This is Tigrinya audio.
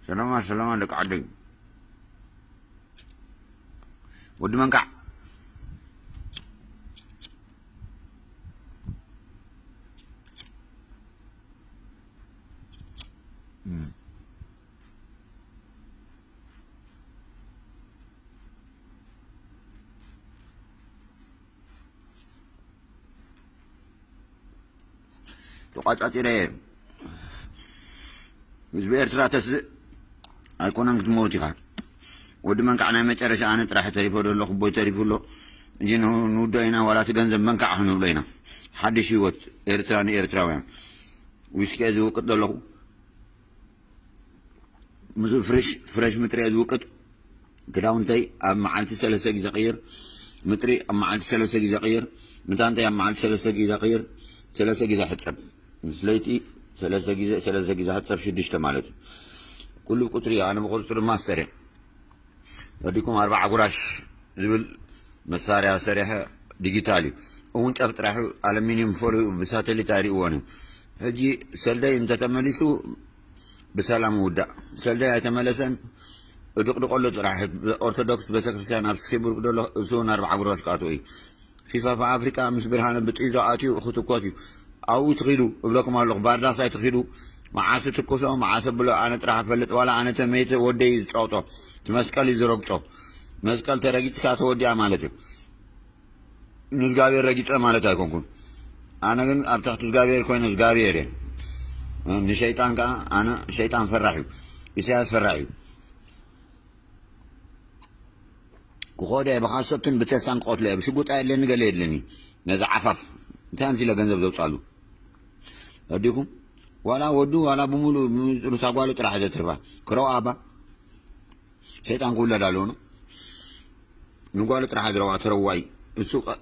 ሰላማ ሰላማ ደቂ ዓደይ። ወዲ መንካዕ። ተቋጻጺረ ህዝቢ ኤርትራ ተስእ ኣይኮነን ክትመውት ኢኻ። ወዲ መንካዕ ናይ መጨረሻ ኣነ ጥራሕ ተሪፎ ደሎ ክቦይ ተሪፉ ኣሎ። እጂ ንውዶ ኢና ዋላ እቲ ገንዘብ መንካዕ ክንብሎ ኢና። ሓድሽ ህይወት ኤርትራ ንኤርትራውያን። ዊስኪ ዝውቅጥ ዘለኹ ምስ ፍሬሽ ፍሬሽ ምጥሪ ዝውቅጥ ክዳውንተይ ኣብ መዓልቲ ሰለስተ ግዜ ቀይር፣ ምጥሪ ኣብ መዓልቲ ሰለስተ ግዜ ቀይር፣ ምታንተይ ኣብ መዓልቲ ሰለስተ ግዜ ቀይር፣ ሰለስተ ግዜ ሕጸብ። ምስ ለይቲ ሰለስተ ግዜ ሰለስተ ግዜ ሕጸብ ሽዱሽተ ማለት እዩ። ኩሉ ቁጽሪ እዩ። ኣነ ብቁጽሪ ማስተር እየ። ወዲኩም ኣርባዓ ጉራሽ ዝብል መሳርያ ሰሪሐ ዲጂታል እዩ። እውን ጨብ ጥራሕ እዩ። ኣለሚኒየም ፎል ብሳተሊት ኣይርእዎን እዩ። ሕጂ ሰልደይ እንተተመሊሱ ብሰላም ውዳእ። ሰልደይ ኣይተመለሰን። እድቕድቐሉ ጥራሕ ኦርቶዶክስ ቤተክርስትያን ኣብ ስኪቡርግ ደሎ እሱ እውን ኣርባዓ ጉራሽ ክኣትዎ እዩ። ፊፋ ኣፍሪቃ ምስ ብርሃነ ብጥይዞ ኣትዩ ክትኮስ እዩ። ኣብኡ ትኺዱ እብለኩም ኣለኹ። ባርዳስ ኣይትኺዱ። መዓስ ትኩሶ መዓስ ብሎ ኣነ ጥራሕ እፈልጥ። ዋላ ኣነ ተመይተ ወደይ ዝጫውጦ እቲ መስቀል እዩ ዝረግጾ። መስቀል ተረጊጽካ ተወዲኣ ማለት እዩ። ንእግዚኣብሔር ረጊጸ ማለት ኣይኮንኩን። ኣነ ግን ኣብ ትሕቲ እግዚኣብሔር ኮይነ እግዚኣብሔር እየ። ንሸይጣን ከዓ ኣነ ሸይጣን ፈራሕ እዩ። ኢሳያስ ፈራሕ እዩ። ክኾደ ብኻሶትን ብተስታን ክቐትሎ እየ። ብሽጉጥ የለኒ ገለ የለኒ። ነዚ ዓፋፍ እንታይ ኣምሲለ ገንዘብ ዘውፃሉ ወዲኹም ዋላ ወዱ ዋላ ብምሉእ ምንፅሩ ታጓሉ ጥራሕ ዘትርፋ ክረው ኣባ ሸይጣን ክውለድ ኣለዎ ነው። ንጓሉ ጥራሕ ዝረዋ ተረዋይ እሱ ቀ-